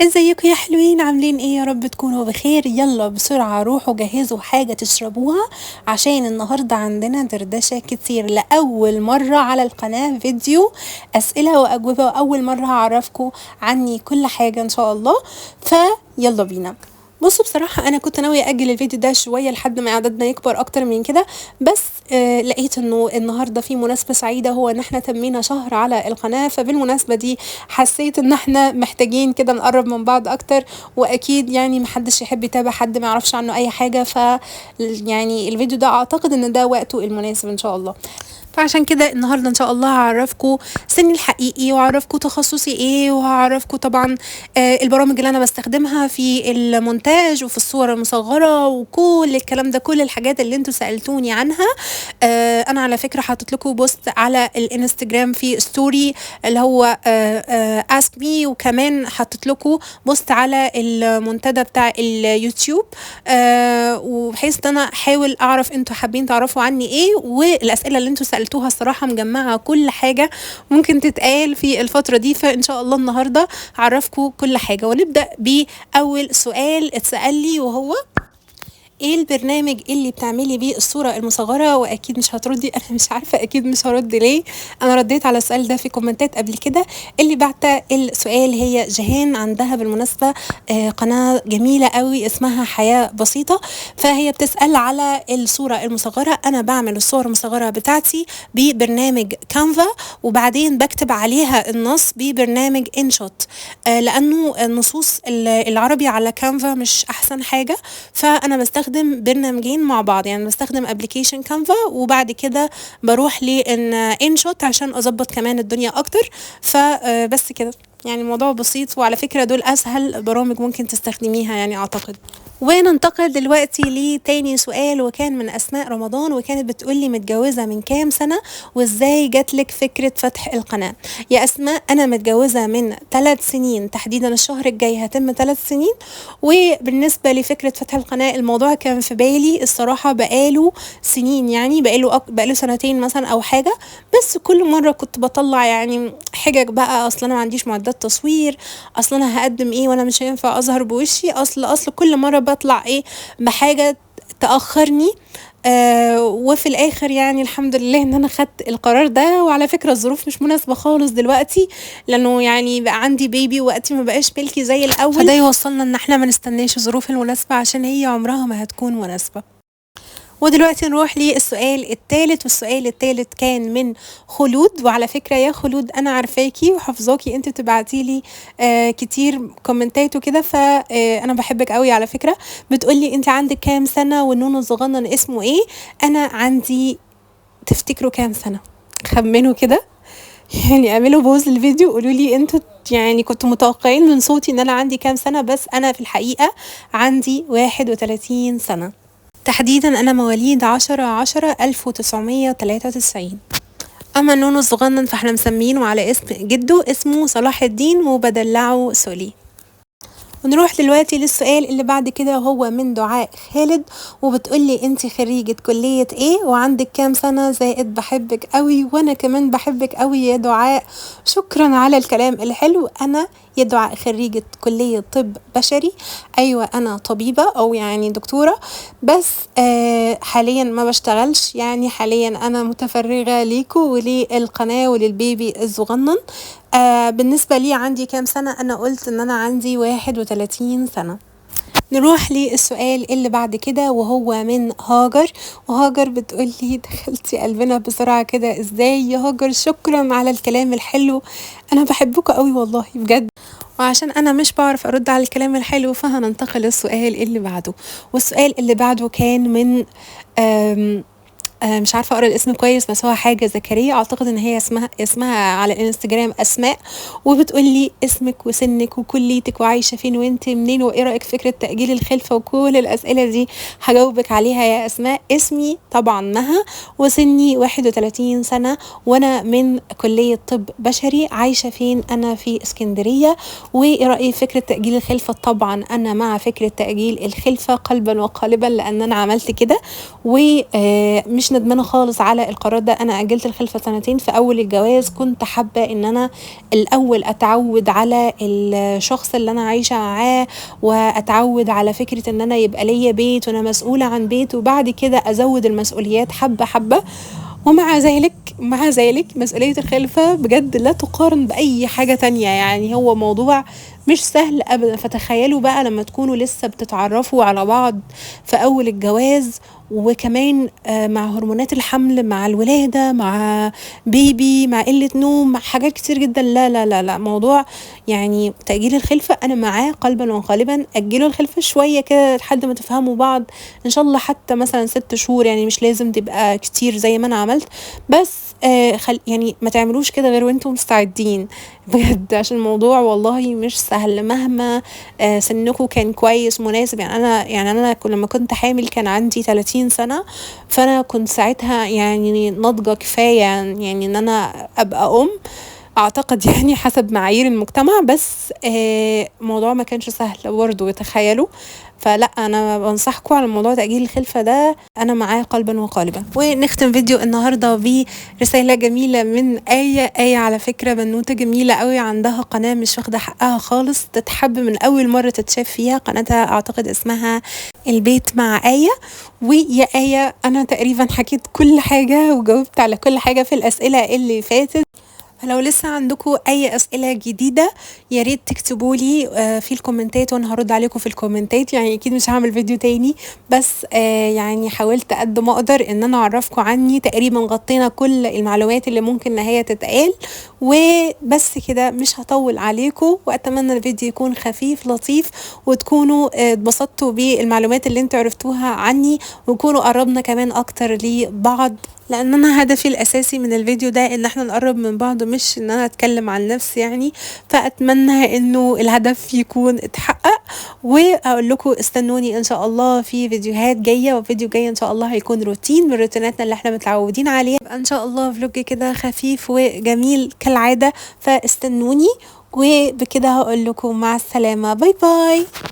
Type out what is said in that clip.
ازيكم يا حلوين؟ عاملين ايه؟ يا رب تكونوا بخير. يلا بسرعة روحوا جهزوا حاجة تشربوها عشان النهاردة عندنا دردشة كتير. لأول مرة على القناة فيديو أسئلة وأجوبة، وأول مرة هعرفكم عني كل حاجة إن شاء الله، فيلا بينا. بصوا بصراحة أنا كنت ناوية أجل الفيديو ده شوية لحد ما عددنا يكبر أكتر من كده، بس لقيت إنه النهاردة في مناسبة سعيدة، هو إن إحنا تمينا شهر على القناة، فبالمناسبة دي حسيت إن إحنا محتاجين كده نقرب من بعض أكتر، وأكيد محدش يحب يتابع حد ما يعرفش عنه أي حاجة، ف الفيديو ده أعتقد إن ده وقته المناسب إن شاء الله. فعشان كده النهارده ان شاء الله هعرفكم سني الحقيقي، وهعرفكم تخصصي ايه، وهعرفكم طبعا البرامج اللي انا بستخدمها في المونتاج وفي الصور المصغره وكل الكلام ده، كل الحاجات اللي انتوا سالتوني عنها. انا على فكره حاطط لكم post على الانستجرام في story اللي هو ask me، وكمان حاطط لكم post على المنتدى بتاع اليوتيوب، وبحيث ان انا احاول اعرف انتوا حابين تعرفوا عني ايه، والاسئله اللي انتوا سالتوها الصراحه مجمعه كل حاجه ممكن تتقال في الفتره دي، فان شاء الله النهارده هعرفكم كل حاجه. ونبدا باول سؤال اتسال لي، وهو ايه البرنامج اللي بتعملي بيه الصورة المصغرة؟ واكيد مش هتردي، انا مش عارفة اكيد مش هرد ليه، انا رديت على السؤال ده في كومنتات قبل كده. اللي بعت السؤال هي جيهان، عندها بالمناسبة قناة جميلة قوي اسمها حياة بسيطة، فهي بتسأل على الصورة المصغرة. انا بعمل الصور المصغرة بتاعتي ببرنامج كانفا، وبعدين بكتب عليها النص ببرنامج InShot، لانه النصوص العربي على كانفا مش احسن حاجة، فانا بستخدم برنامجين مع بعض، يعني بستخدم application كانفا وبعد كده بروح لان InShot عشان اظبط كمان الدنيا اكتر. فبس كده، الموضوع بسيط، وعلى فكرة دول اسهل برامج ممكن تستخدميها اعتقد. وننتقل دلوقتي لتاني سؤال، وكان من أسماء رمضان، وكانت بتقولي متجوزة من كام سنة وازاي جاتلك فكرة فتح القناة؟ يا أسماء أنا متجوزة من 3 سنين تحديدا، الشهر الجاي هتم 3 سنين. وبالنسبة لفكرة فتح القناة الموضوع كان في بالي الصراحة بقاله سنين، بقاله سنتين مثلا أو حاجة، بس كل مرة كنت بطلع حجج بقى، أصل أنا ما عنديش معدات تصوير، أصل أنا هقدم إيه وأنا مش هينفع أظهر بوشي، أصل كل مرة بطلع إيه بحاجة تأخرني، وفي الآخر الحمد لله إن أنا خدت القرار ده. وعلى فكرة الظروف مش مناسبة خالص دلوقتي، لأنه بقى عندي بيبي ووقتي ما بقاش ملكي زي الأول، فده يوصلنا إن إحنا ما نستناش الظروف المناسبة عشان هي عمرها ما هتكون مناسبة. ودلوقتي نروح للسؤال الثالث، والسؤال الثالث كان من خلود. وعلى فكرة يا خلود أنا عارفاكي وحافظاكي، انت بتبعتي لي، كتير كومنتات وكده، أنا بحبك قوي على فكرة. بتقولي انت عندك كام سنة والنونو الصغنن اسمه ايه؟ أنا عندي، تفتكروا كام سنة؟ خمنوا كده، اعملوا بوز للفيديو قولوا لي انتوا كنتوا متوقعين من صوتي ان انا عندي كام سنة، بس انا في الحقيقة عندي 31 سنة تحديدا، أنا مواليد 10/10/1993. أما النونو الصغنن فاحنا مسمينه على اسم جده، اسمه صلاح الدين وبدلعه سولي. ونروح دلوقتي للسؤال اللي بعد كده، هو من دعاء خالد، وبتقولي انتي خريجة كلية ايه وعندك كام سنة؟ زائد بحبك قوي. وانا كمان بحبك قوي يا دعاء، شكرا على الكلام الحلو. انا يا دعاء خريجة كلية طب بشري، ايوه انا طبيبة او دكتورة، بس حاليا ما بشتغلش، حاليا انا متفرغة ليكو وللقناة وللبيبي الصغنن. بالنسبة لي عندي كام سنة؟ أنا قلت إن أنا عندي 31 سنة. نروح للسؤال اللي بعد كده، وهو من هاجر. وهاجر بتقولي دخلتي قلبنا بسرعة كده ازاي يا هاجر؟ شكرا على الكلام الحلو، أنا بحبكوا قوي والله بجد. وعشان أنا مش بعرف أرد على الكلام الحلو فهننتقل للسؤال اللي بعده. والسؤال اللي بعده كان من مش عارفة أقرأ الاسم كويس، بس هو حاجة زكريا، أعتقد إن هي اسمها على الانستجرام أسماء، وبتقولي اسمك وسنك وكليتك وعايشة فين وانت منين وإيه رأيك في فكرة تأجيل الخلفة، وكل الأسئلة دي هجاوبك عليها يا أسماء. اسمي طبعا مها، وسني 31 سنة، وأنا من كلية طب بشري. عايشة فين؟ أنا في اسكندرية. وإيه رأيي في فكرة تأجيل الخلفة؟ طبعا أنا مع فكرة تأجيل الخلفة قلبا وقالبا، لأن أنا عملت كده، ومش مش ندمانه خالص على القرار ده. انا اجلت الخلفة سنتين في اول الجواز، كنت حابة ان انا الاول اتعود على الشخص اللي انا عايشه معاه، واتعود على فكرة ان انا يبقى ليا بيت وانا مسؤولة عن بيت، وبعد كده ازود المسؤوليات حبه حبه. ومع ذلك مع ذلك مسؤولية الخلفة بجد لا تقارن بأي حاجة تانية، يعني هو موضوع مش سهل أبدا. فتخيلوا بقى لما تكونوا لسه بتتعرفوا على بعض في أول الجواز، وكمان مع هرمونات الحمل، مع الولادة، مع بيبي، مع قلة نوم، مع حاجات كتير جدا. لا لا لا لا، موضوع يعني تأجيل الخلفة أنا معاه قلبا وقالبا. أجلوا الخلفة شوية كده لحد ما تفهموا بعض إن شاء الله، حتى مثلا 6 شهور، يعني مش لازم تبقى كتير زي ما أنا عملت، بس يعني ما تعملوش كده غير وانتم مستعدين بجد، عشان الموضوع والله مش سهل مهما سنكم كان كويس مناسب. يعني انا لما كنت حامل كان عندي 30 سنة، فانا كنت ساعتها يعني ناضجة كفاية يعني ان انا ابقى ام، اعتقد يعني حسب معايير المجتمع، بس الموضوع ما كانش سهل برضه تخيلوا. فلا انا بنصحكم على موضوع تأجيل الخلفة ده، انا معاه قلبا وقالبا. ونختم فيديو النهارده برسالة جميلة من آية. آية على فكرة بنوتة جميلة قوي، عندها قناة مش واخدة حقها خالص، تتحب من اول مرة تتشاف فيها، قناتها اعتقد اسمها البيت مع آية. ويا آية انا تقريبا حكيت كل حاجة وجاوبت على كل حاجة في الأسئلة اللي فاتت، فلو لسه عندكم اي اسئلة جديدة يا ريت تكتبوا لي في الكومنتات، وانا هرد عليكم في الكومنتات. يعني اكيد مش هعمل فيديو تاني، بس يعني حاولت قد ما اقدر ان انا اعرفكم عني، تقريبا غطينا كل المعلومات اللي ممكن ان هي تتقال. وبس كده، مش هطول عليكم، واتمنى الفيديو يكون خفيف لطيف وتكونوا اتبسطتوا بالمعلومات اللي انتوا عرفتوها عني، وكونوا قربنا كمان اكتر لبعض، لان انا هدفي الاساسي من الفيديو ده ان احنا نقرب من بعض، مش ان انا اتكلم عن نفسي يعني. فاتمنى انه الهدف يكون اتحقق، واقول لكم استنوني ان شاء الله في فيديوهات جاية، وفيديو جاي ان شاء الله هيكون روتين من روتيناتنا اللي احنا متعودين عليها، ان شاء الله vlog كده خفيف وجميل كالعادة. فاستنوني، وبكده هقول لكم مع السلامة، bye bye.